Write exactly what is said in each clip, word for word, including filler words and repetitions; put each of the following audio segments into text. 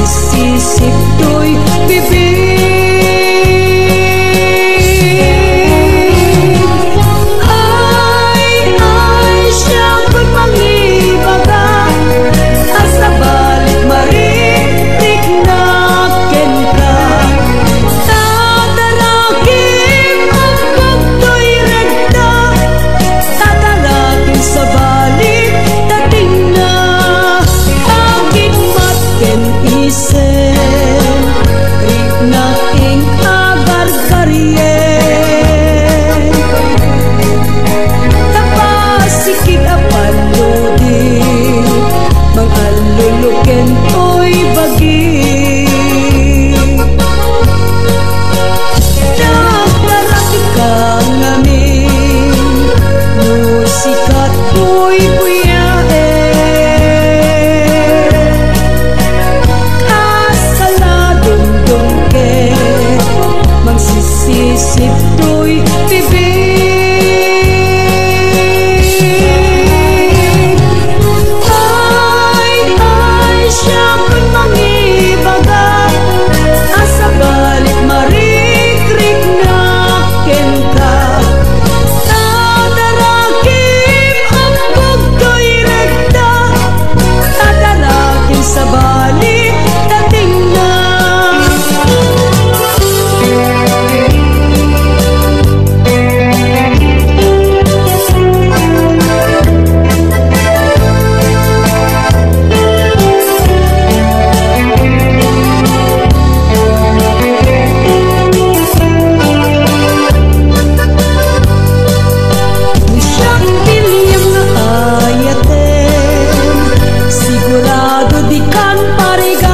Sisiptoy bibig. Ay, ay, siak mangibaga, a sabali marikriknak kenka. Tatarakim, agbagtoy rekta, tatarakim sabali, dating na. Agimmat ken isem, riknak ing agargarien. Tapasikit a panludi, mangalluluken toy bagi. Nagdaratik ka ngamin, no sika toy buyaen. Asal a dumdum ket mangsisisip toy bibig. Ay, ay, siak mangibaga, a sabali marikriknak kenka. Tatarakim, agbagtoy rekta, tatarakim sabali, dating na. Siak ti liang nga ayaten, sigurado dikan parigan.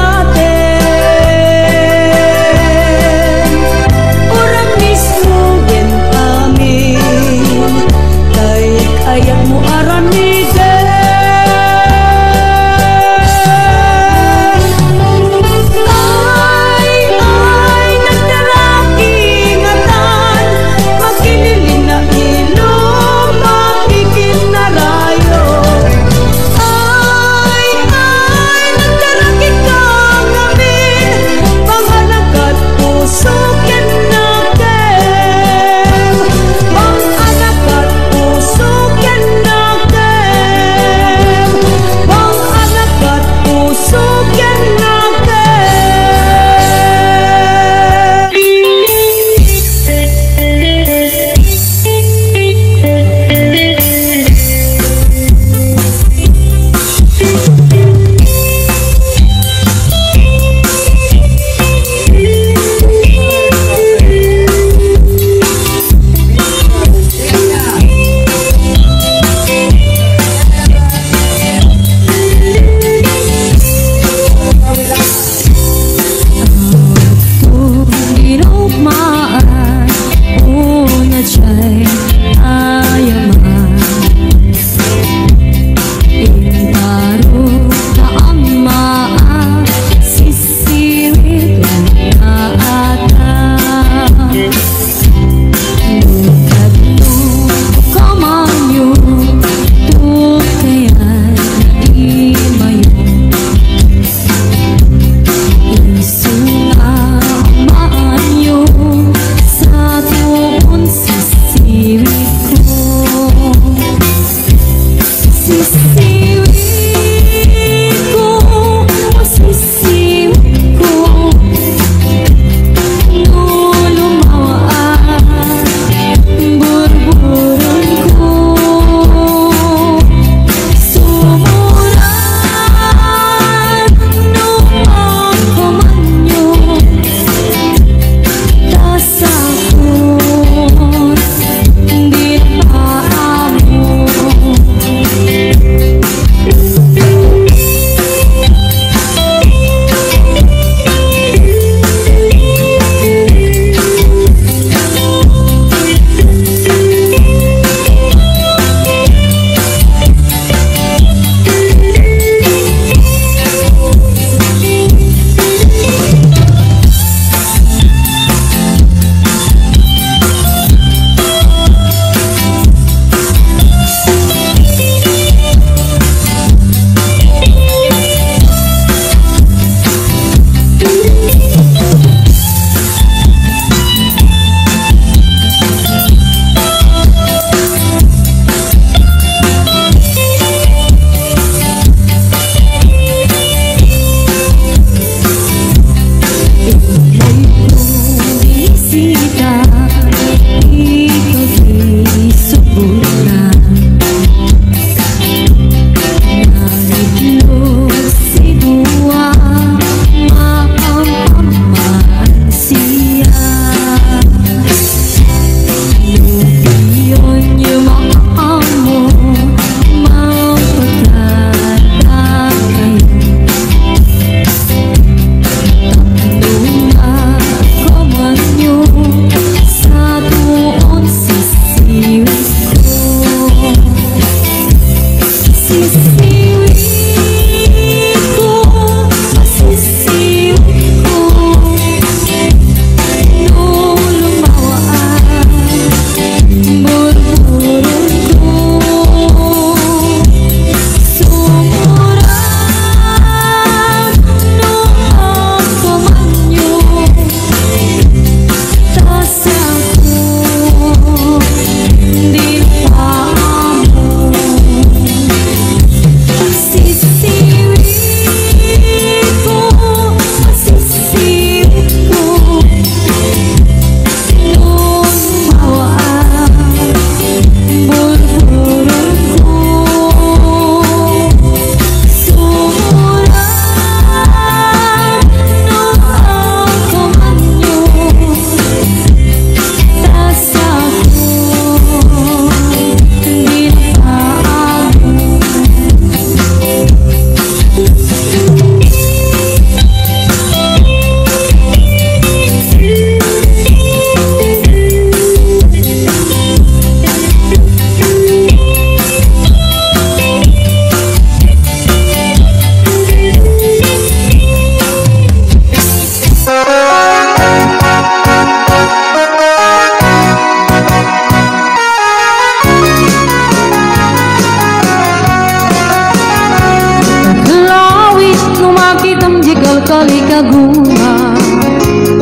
Kalikaguma,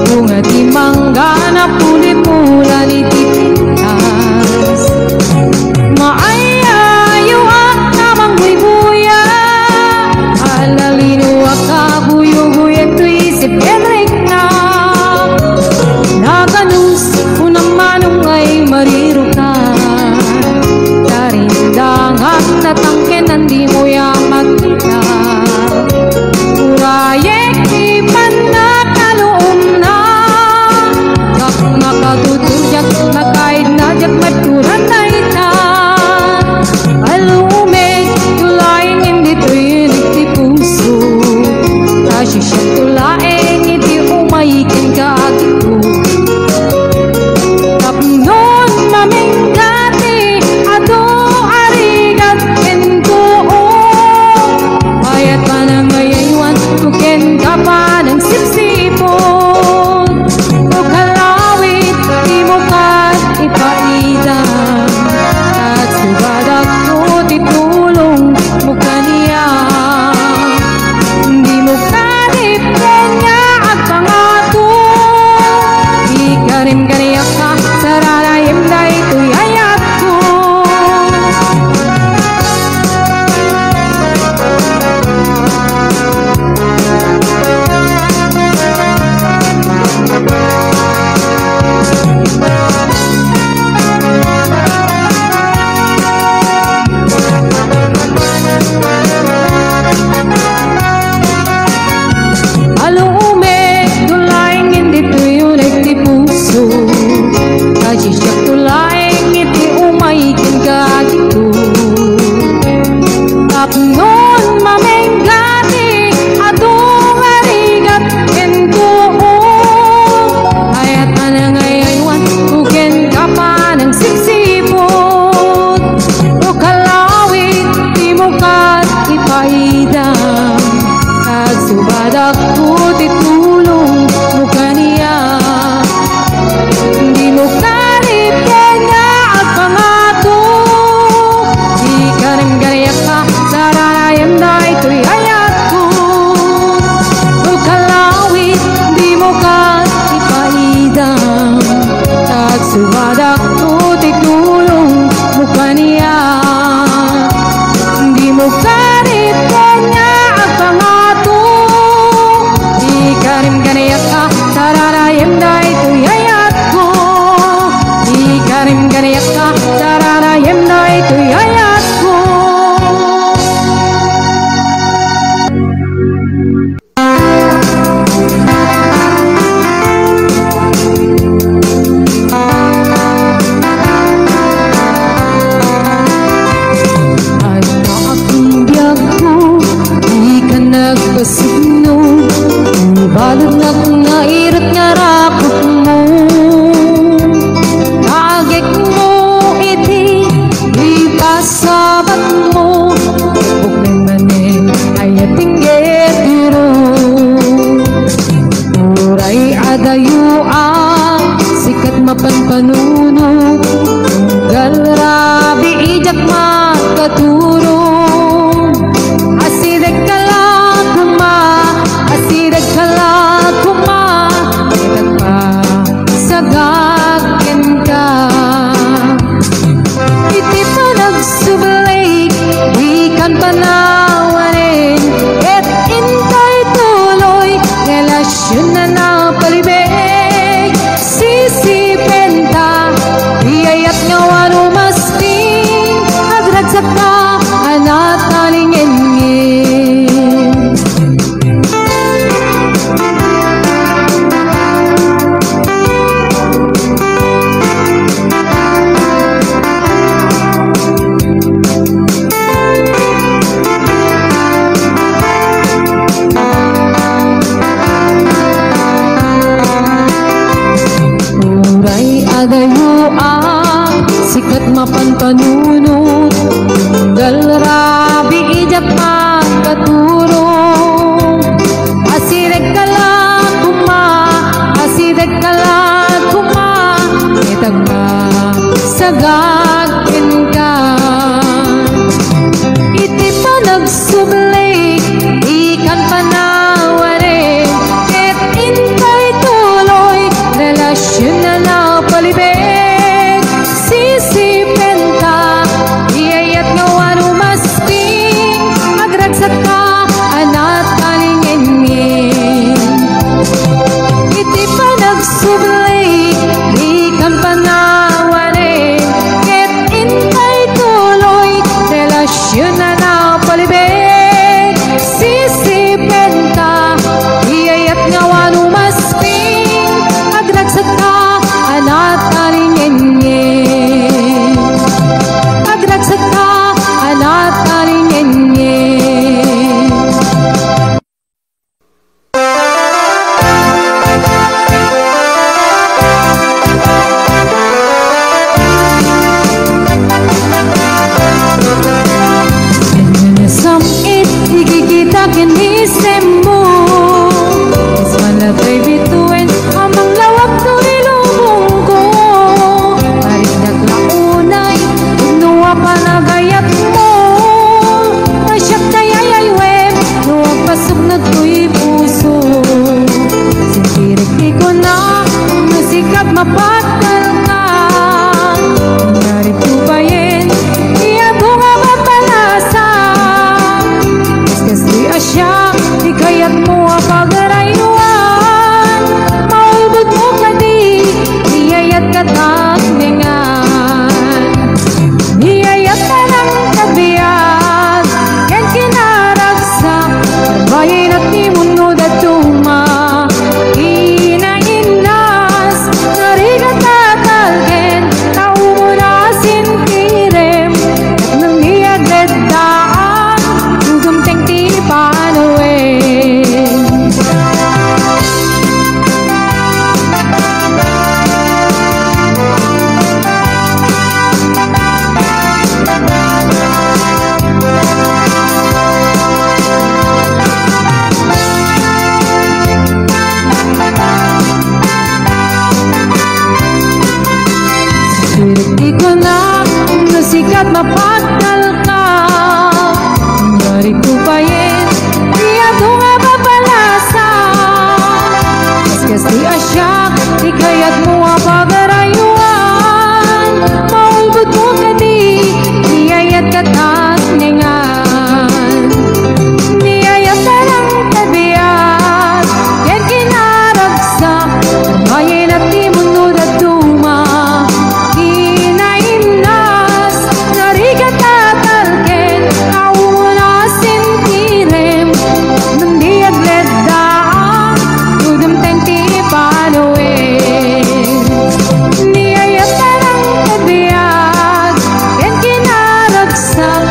bunga ti mangga, napulipula ni ti pintas. Maayayo a kamangbuybuya, alalino a kaguyoguyan toy si Pedrikna. Naganus, unam manong ay marirukan. Tarindangan na tangken, andimo ya makita. Urayek ti pannakaluomna, ket makatutudiak, makaidnadiak, met uray dayta. Alumek, tulaengen ditoy inik ti puso. Ta siasino laeng iti umay kenka, agikko. Tapnon mamingga ti adu a rigat ken tuo. Ayat panangayaywan ko ken ka panangsipsiput. O kalawit ti mukad ipaida, agsubadak ti tulong mo kaniak. Dimo kadipdep nga agpangato. Ikarim kaniak a sararayem daytoy ayatko. Alumek, tulaengen ditoy unek ti puso. Ta siasino laeng iti umay kenka, agikko. Tapnon mamingga ti adu a rigat ken tuo. Ayat panangayaywan ko ken ka panangsipsiput. O kalawit ti mukad ipaida, agsubadak ti tulong mo kaniak. Dimo kadipdep nga agpangato. Ikarim kaniak a sararayem daytoy ayatko. O kalawit, dimo kadipdep nga ipaida, agsubadak ti tulong mo kaniak. Dimo kadipdep nga agpangato. Ikarim kaniak a sararayem daytoy ayatko. Ikarim kaniak a sararayem daytoy ayatko. Adda a biagko, dika nagbasino, ibaludnak nga irut nga rakupmo. Agekmo iti ipasabatmo, bukneng manen ay atinggetiro. Uray adayo a sikat mapanpanuno, unggal rabii diak makaturong. Asidegka la koma, asidegka la koma, ket agsagak kenka. Iti panagsubli, dikan panawanen, ket intoy tuloy, relasion a napalibeg. Sisipenta, ti ayat nga awan umasting, agragsakta a natalingenngen. Uray adayo a sikat mapanpanuno, unggal rabii diak makaturong. Asidegka la koma, asidegka la koma, ket agsagak kenka. Iti panagsubli, dikan panawanen, Mapagtalka, ngarud ko payen, ti adu nga babalasa. Kasdi a siak, ti kayatmo a pagaraywan. Maulbodmo kadi, ti ayat ket atnengan. Ti ayat a nangtabiag, ken kinaragsak, mayen a ti munod a duma. Kinaimnas, narigat a talken, kaumuna sintirem, nang di agleddaang, no dumteng ti panawen. Ni ayat a nangtabiag, ken kinaragsak,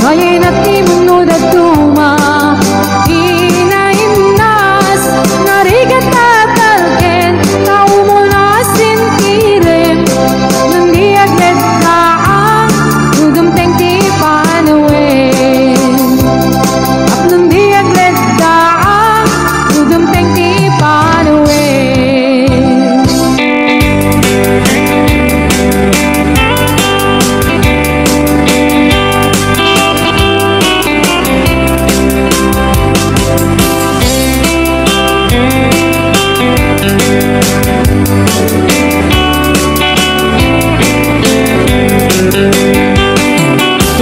mayen a ti munod a duma. Kinaimnas, narigat a talken, kaumuna sintirem, nang di agleddaang, no dumteng ti panawen. Nang di agleddaang, no dumteng ti panawen.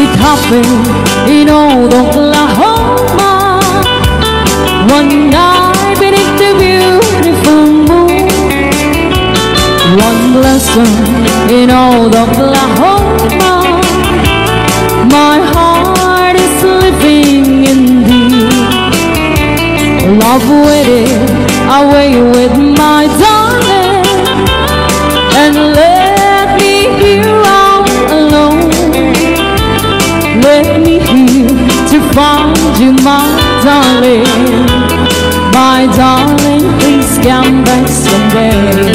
It happened in old Oklahoma. One night beneath the beautiful moon, one blossom in old Oklahoma. My heart is living indeed. Love waited away with my darling, and left me here all alone. Left me here to find you, my darling. My darling, please come back someday.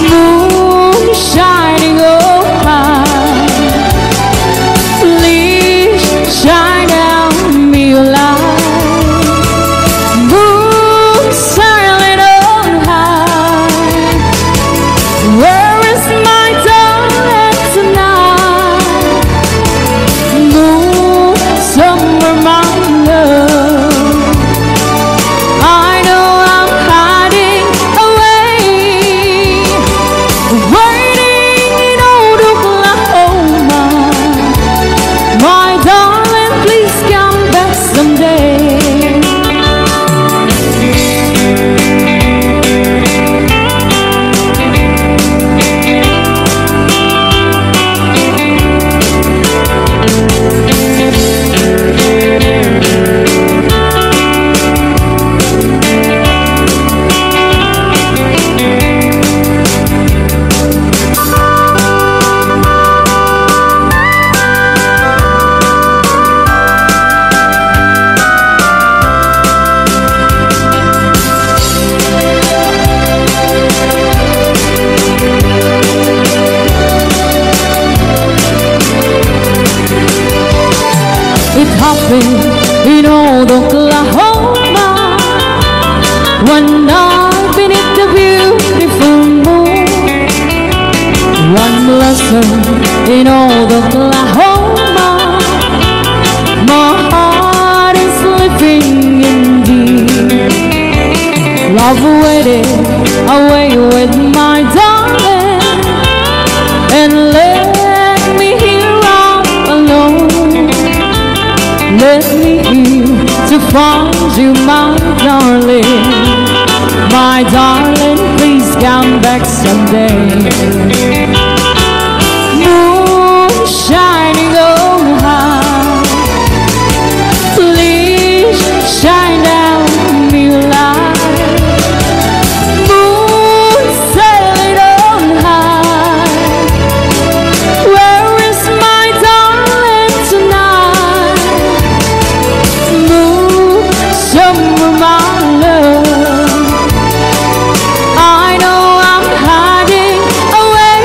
Moon shining, oh, high. Please shine down me a light. Moon silent on high. Where is my darling tonight? Moon, somewhere, my love. I know I'm hiding away, waiting in old Oklahoma. My darling, please come back someday. It happened in old Oklahoma, one night beneath the beautiful moon. One blossom in old Oklahoma. My heart is living indeed. Love waited away with my darling, and left me here all alone. Left me here to find you, my darling. My darling, please come back someday. Moon shining on high, please shine down me a light. Moon sailing on high, where is my darling tonight? Moon, somewhere, my love. I know I'm hiding away,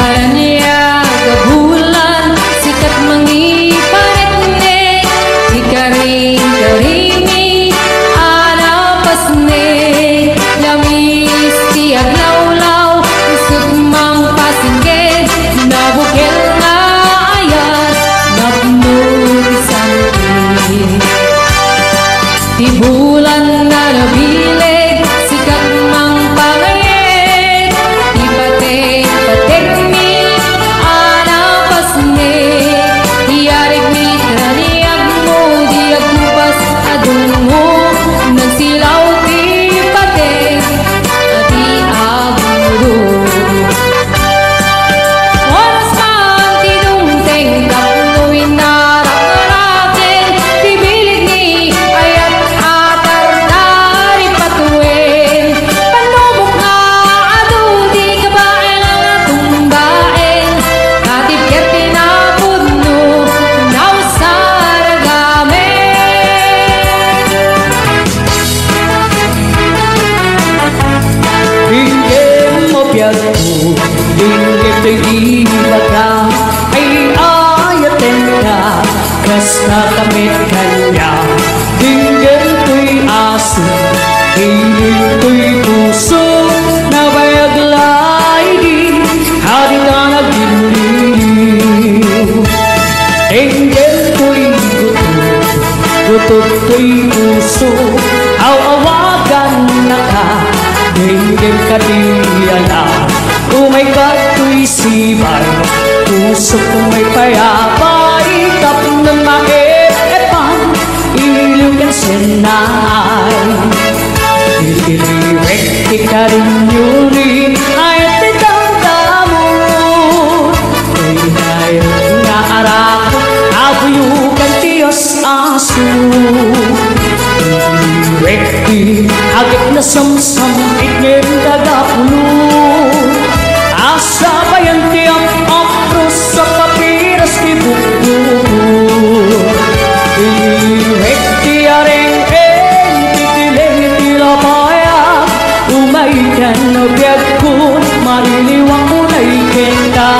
Arania gabulan, sikat mangiparetnek, ti karing-karingmi a napasnek, lamis ti aglawlaw, isut mangpasingked, nabukel nga ayat, napno ti sangkit. Ti bulan nga nabileg, sikat mangpangayek, ti pateg-pategmi a napasnek, ti arigmi, ti raniagmo, di agkupas a dungngo, nagsilaw ti pateg a di agmudo. Oras man ti dungteng tapno inarap-araken ti bileg ni ayat a tartari patuen. Panubok nga adu ti kabaelan a tumbaen, katibker ti napudno, nausar a gamek. Dinggem mo biagko, dinggem toy ibaga, ay ayatenka, kasta ka met kaniak. Dinggem toy aso, ilim toy puso, nabayag laeng di, adi ka nagiliw. Dinggem toy gutom, gutom toy puso, aw-awagannaka, dinggem kadi a la. Umay kadtoy sibay, pusok may payabay, tapno maep-epan, iliw ken sennay. Itiliwek ti karinyo ni ay ti damdamo. Ay, ay, nga arak, abuyo ken ti as-aso. Itiliwek ti agek nasamsam, itnem dagapulo. Asabayan ti ap-apros a papiras ti bukbukor. Iliwek ti areng-eng, ti kileng ti lapayag. Umay ken no biagko, mailiwak unay kenka.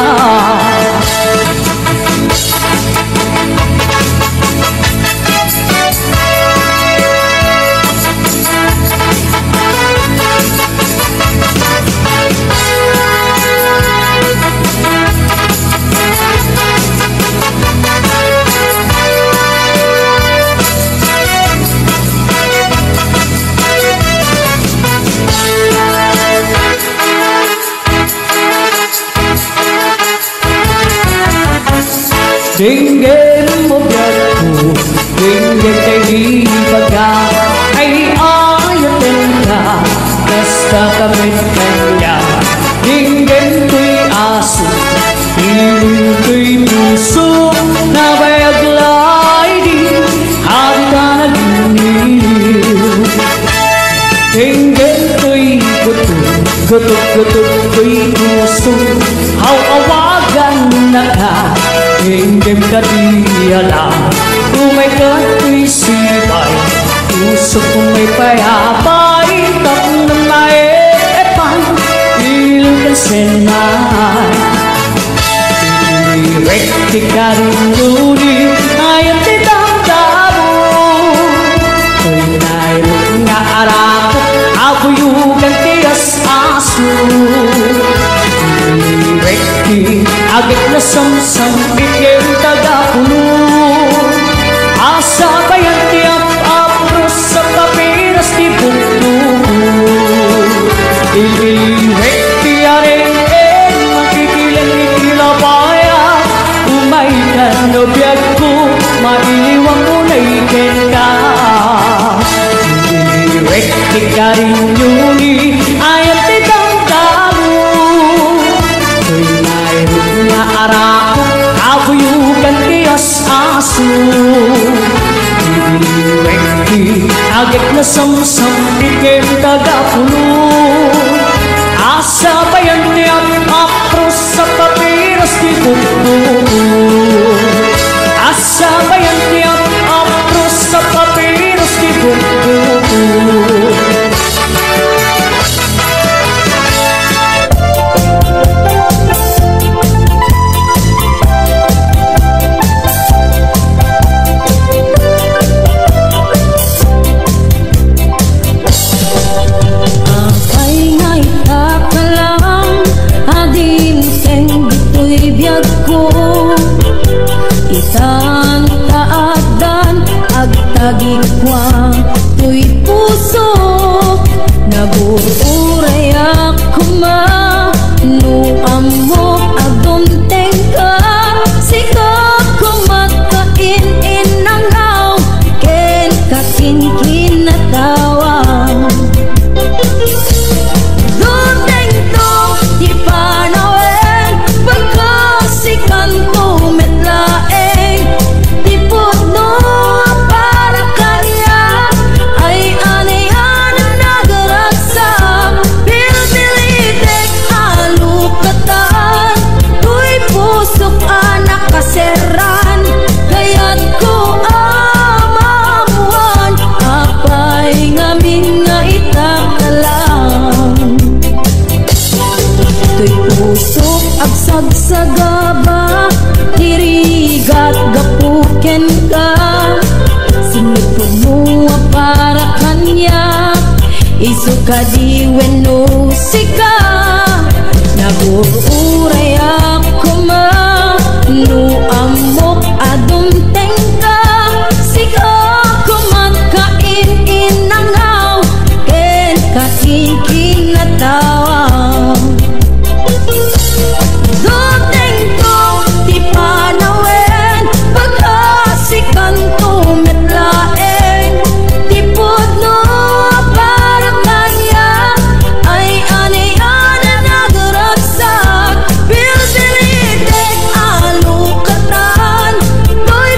Denggem mo biagko, denggem tay ibaga, ay ayatenka, kasta ka met kaniak. Denggem toy aso, ilim toy puso, nabayag laeng di, adi ka nagiliw. Denggem toy gutom, gutom, gutom toy puso, aw-awagannaka. Denggem kadi a la, umay kadtoy sibay, pusok may payabay, tapno maep-epan, iliw ken sennay. Iliwek ti karinyo ni ay ti damdamo. Toy nairut nga arak, abuyogan ti as-aso. Iliwek ti agek nasamsam, itnem dagapulo. Asabayan ti ap-apros a papiras ti bukbukor. Iliwek ti areng-eng, makikileng iti lapayag. Umay ka no biagko, mailiwak unay kenka. Iliwek ti karinyo ni ay ti damdamo. Toy nairut nga arak, abuyogan ti as-aso. Iliwek ti agek nasamsam, itnem dagapulo. Asabayan ti ap-apros a papiras ti bukbukor. Asabayan ti ap-apros a papiras ti bukbukor. Ammok a dumtengka, sika koma ti in-innangaw, ken kakinkinatawa. Dumtengto ti panawen, pagkasikanto met laeng, ti pudno a para kaniak, ay anian a nagragsak, bilbilitek a lukatan, toy pusok a nakaserran, kayatko a maammuan, apay ngamin nga itak lang. Toy pusok agsagsagaba, ti rigat gapu kenka, sinupotmo a para kaniak, isu kadi wenno sika, nagur-urayak koma, no ammok a dumtengka, sika koma ti in-innangaw, ken kakinkinatawa. Dumtengto ti panawen, pagkasikanto met laeng, ti pudno a para kaniak, ay anian a nagragsak, bilbilitek a lukatan, toy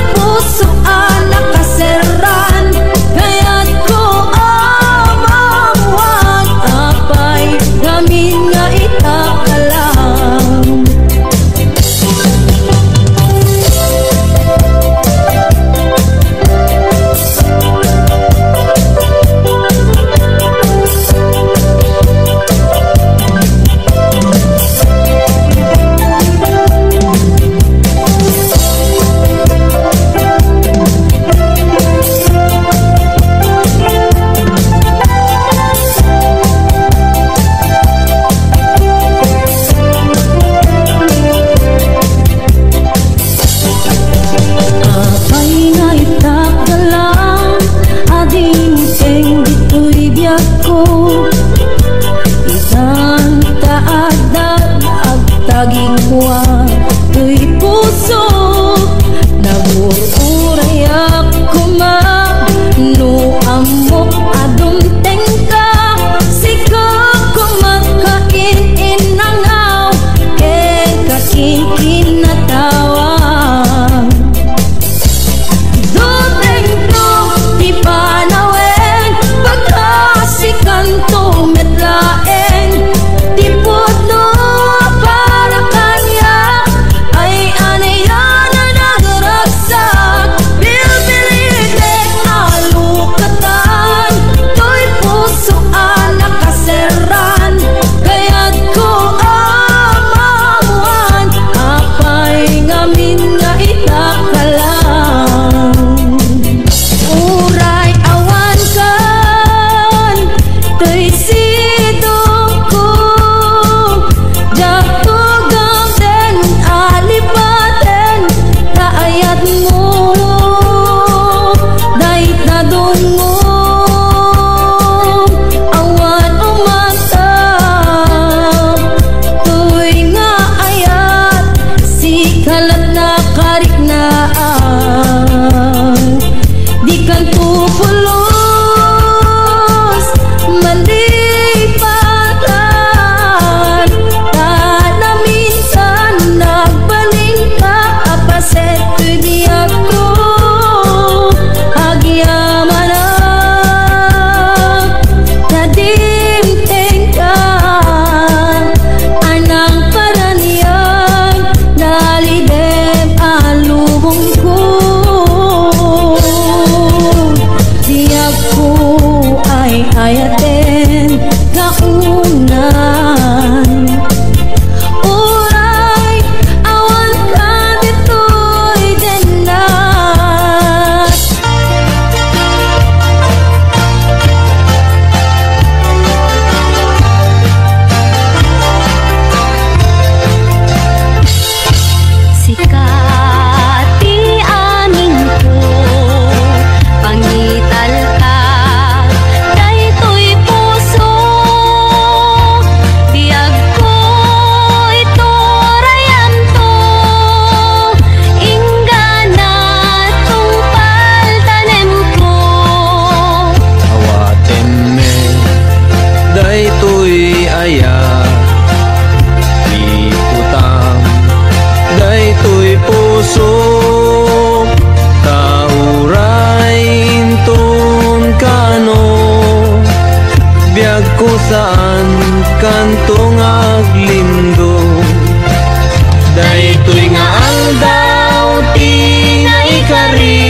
Saankanto nga aglindong. Daytoy nga aldaw ti naikari,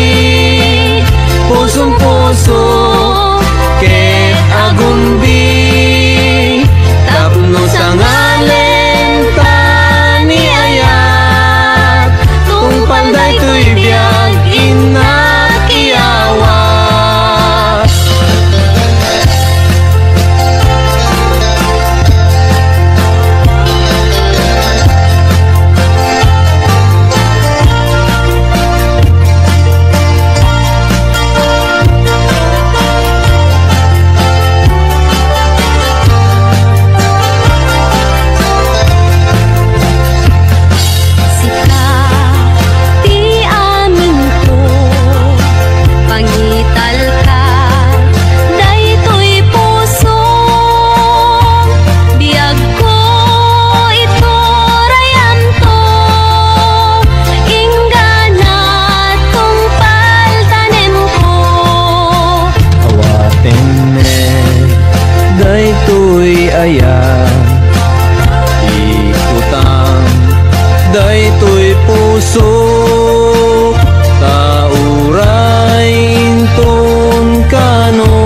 pusong-puso ket agumbi, tapno sangalen ta ni ayat, tungpal daytoy biag innak iyawat. Sika ti aminko, pangitalka daytoy puso. Biagko, iturayanto, inggana tungpal tanemko. Awatenmi daytoy ayat, ikutang daytoy puso, ta uray inton kano,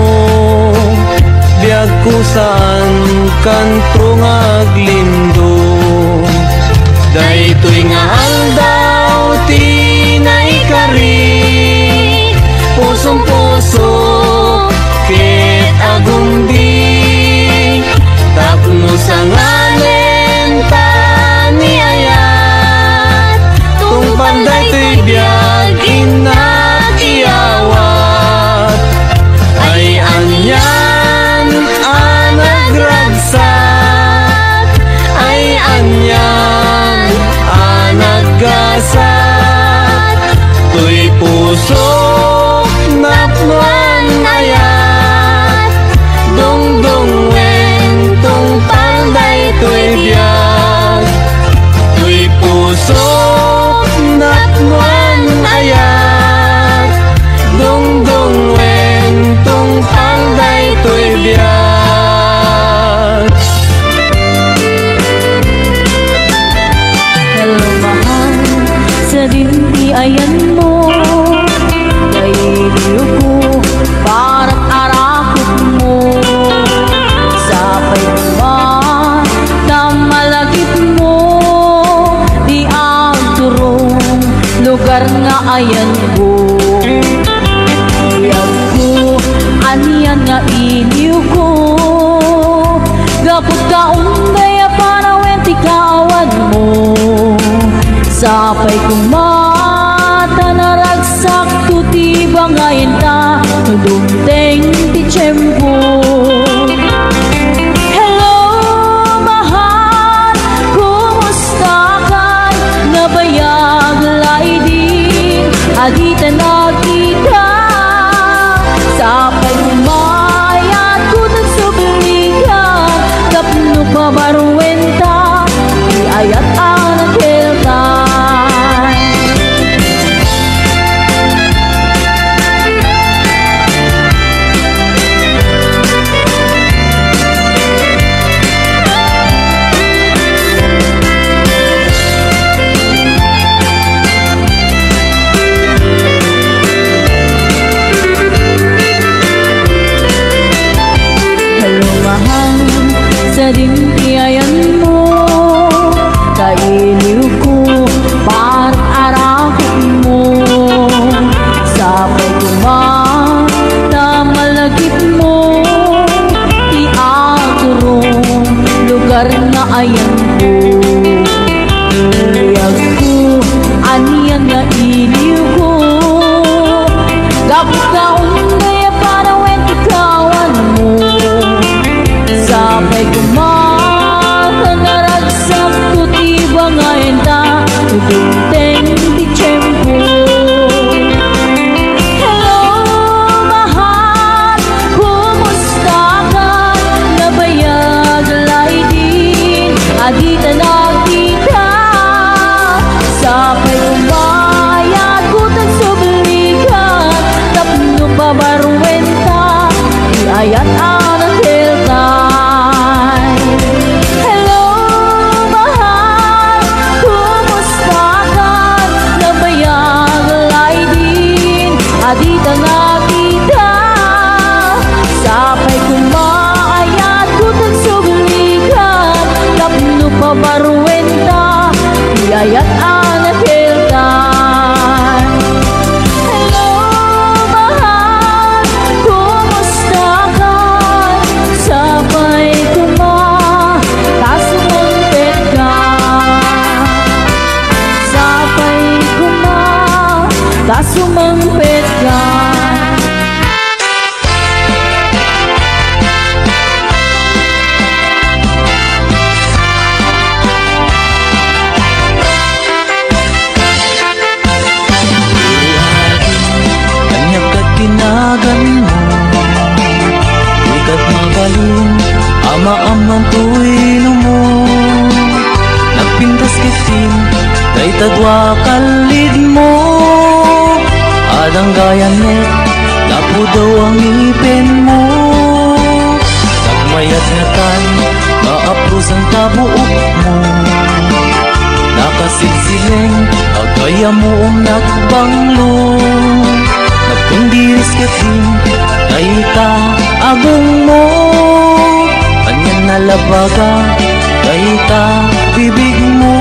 biagko saankanto nga aglindong. Daytoy nga aldaw ti naikari, pusong-puso ket agumbi, tapno sangalen ta ni ayat, tungpal daytoy biag innak iyawat. Ay anian a nagragsak, ay anian a naggasat, toy pusok napnoan ayat, dungdungwen tungpal daytoy biag. Toy pusok napnoan ayat, dungdungwen tungpal daytoy biag. Hello, mahal, sadin ti ayanmo, kailiwko, parak arakupmo, sapay koma ta malagipmo ti agturong lugar nga ayanko. Biagko, anian nga iliwko, gapu ta umday a panawen ti kaawanmo. Sapay koma ta naragsakto ti bangayen ta no dumteng ti tiempo. Hello, mahal, kumusta ka? Nabayag laydin a dita nagkita. Sapay koma ayatko ta subligan tapno pabaruenta ti ayat a nakeltan. Hello, mahal, sadin ti ayanmo, kailiwko, parak arakupmo. Sapay koma ta malagipmo ti agturong lugar nga ayanko. Biagko, anian nga iliwko, gapu ta umday a panawen ti kaawanmo. Sapay koma ta naragsakto ti banga Sumangpet ka. Ania ket ti naganmo? Dikat mabalin a maammoan toy numo. Nagpintas ketdin dayta dua kallidmo. Adda gayam met napudaw a ngipenmo. Nagmayat ngatan nga aprusan ta buokmo. Nakasilsileng a gayamom nagbanglo. Nagpindiris ketdin dayta agongmo. Ania nalabaga dayta bibigmo.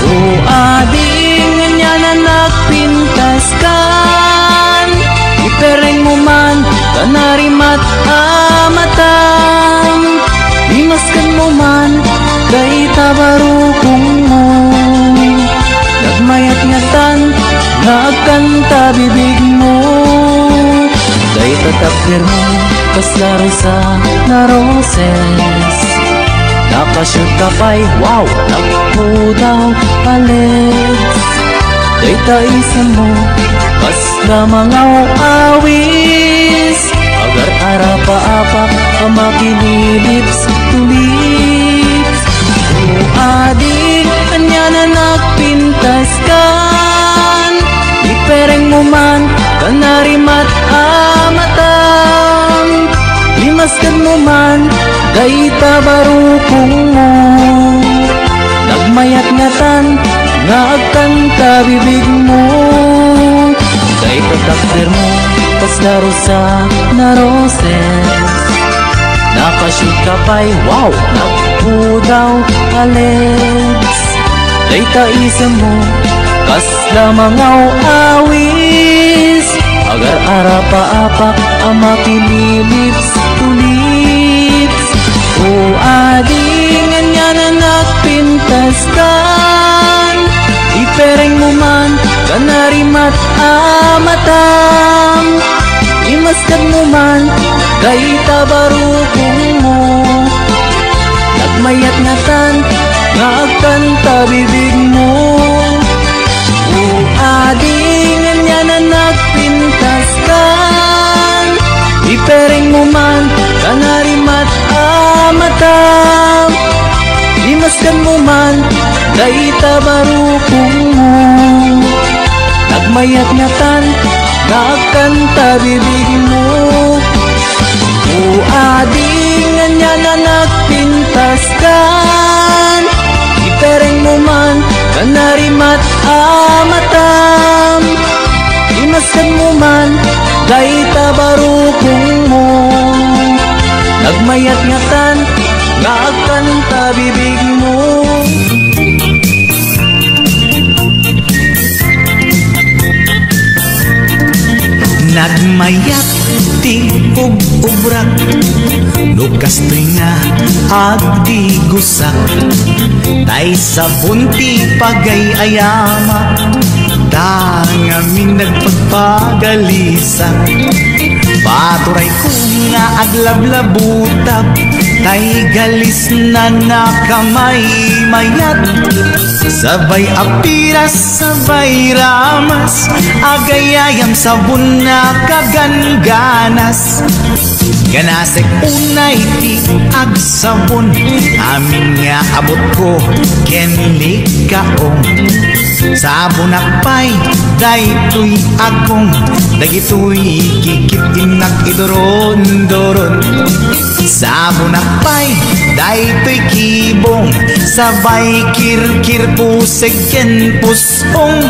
O ading, ania nagpintaskan? Iperengmo man ta narimat a matam. Limaskanmo man dayta barukongmo. Nagmayat ngatan nga agkanta bibigmo. Dayta takdermo kasla rosana roses. Nakasiutka pay, wow, nagpudaw a legs. Dayta isemmo kasla mangaw-awis. Agar-arapaapak a makini lips to lips. O ading, ania nagpintaskan? Iperengmo man ta narimat a matam. Limaskanmo man dayta barukongmo. Nagmayat ngatan nga agkanta bibigmo. Dayta takdermo kasla rosana roses. Nakasiutka pay, wow, nagpudaw a legs. Dayta isemmo kasla mangaw-awis. Agar-arapaapak a makini lips to lips. O ading, ania nagpintaskan? Iperengmo man ta narimat a matam. Limaskanmo man dayta barukongmo. Nagmayat ngatan nga agkanta bibigmo. O ading, ania nagpintaskan? Iperengmo man ta narimat a matam. Limaskanmo man dayta barukongmo. Nagmayat ngatan nga agkanta bibigmo. O ading, ania nagpintaskan? Iperengmo man ta narimat a matam. Limaskanmo man dayta barukongmo. Nagmayat ngatan nga agkanta bibigmo. Nagmayat ti ub-ubrak, no kastoy nga agdigosak. Tay sabon ti pagay-ayamak, ta ngamin nagpagpagalisak. Paturayko nga aglablabutak, tay galis na nakamaymayat. Sabay apiras, sabay ramas, agayayam sabon a kagangganas. Ganasek unay ti agsabon, amin nga abutko ken likaong. Sabonak pay daytoy agong, dagitoy kikit-innak iduron-duron. Sabonak pay daytoy kibong, sabay kirkir, puseg ken pus- ong.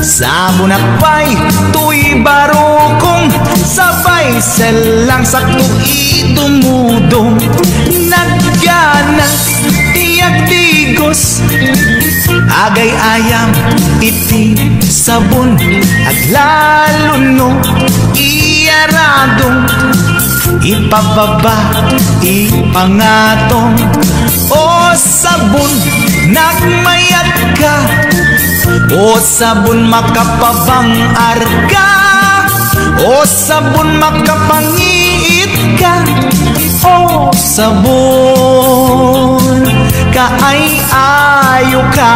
Sabonak pay toy barukong, sabay sellang sakto idumudong. Nagganas ti agdigos, agay-ayam iti sabon, aglalo no iyaradong. Ipababa, ipangatong, o sabon, nagmayatka. O Sabon, makapabang-arka. O sabon, makapangiitka. O sabon, kaay-ayoka.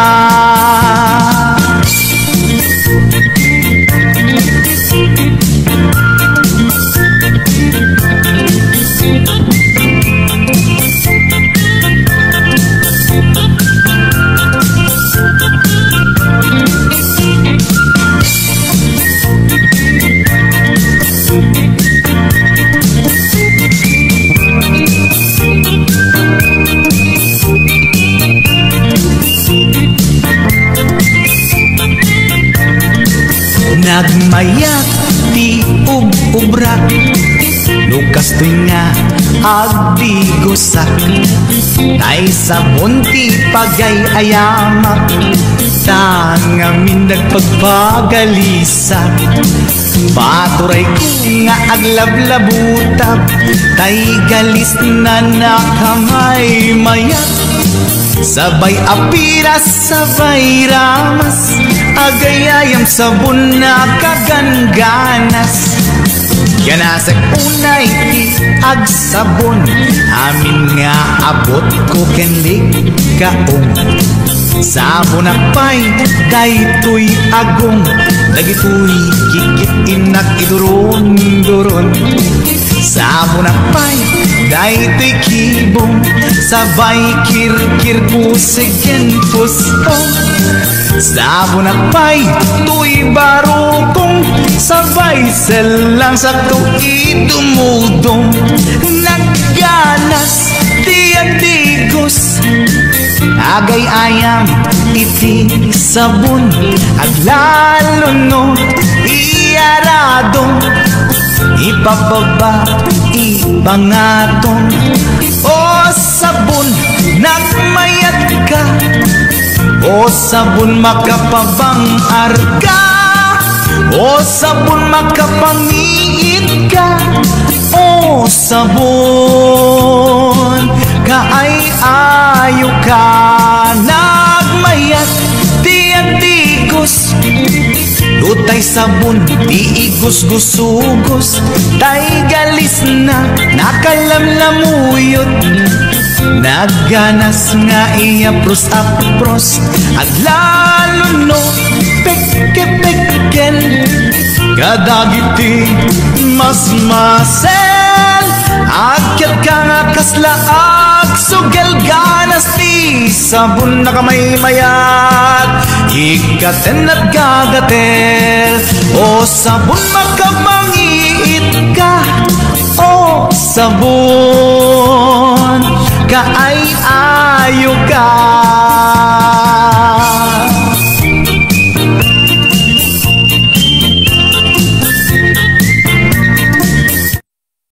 Nagmayat ti ub-ubrak, no kastoy nga agdigosak. Tay sabon ti pagay-ayamak, ta ngamin nagpagpagalisak. Paturayko nga aglablabutab, tay galisna nakamaymayat. Sabay apiras, sabay ramas, agayayam sabon, nakagangganas. Ganasek unay ti agsabon, amin nga abutko ken likaom. Sabonak pay daytoy agong, dagitoy kikit-innak iduron-duron. Sabonak pay daytoy kibong, sabay kirkir, pusig ken puspong. Sabonak pay toy barukong, sabay sellang-sakto idumudong. Nagganas ti agdigos, agay-ayam iti sabon, aglalo no iarado, ipababa, ipangaton. O sabon, nagmayatka. O sabon, makapabang-arka. O sabon, makapangiitka. O sabon, kaay-ayoka. Nagmayat ti agdigos, no tay sabon ti igusgusugos, tay galisna nakalamlamuyot. Nagganas nga iapros-apros, aglalo no pekke-pekkel. Kadagiti masmasel, agyatka nga kasla agsugel. Ganas ti sabon, nakamaymayat, ikkaten, naggagatel. O sabon, makapangiitka. O sabon, kaay-ayoka.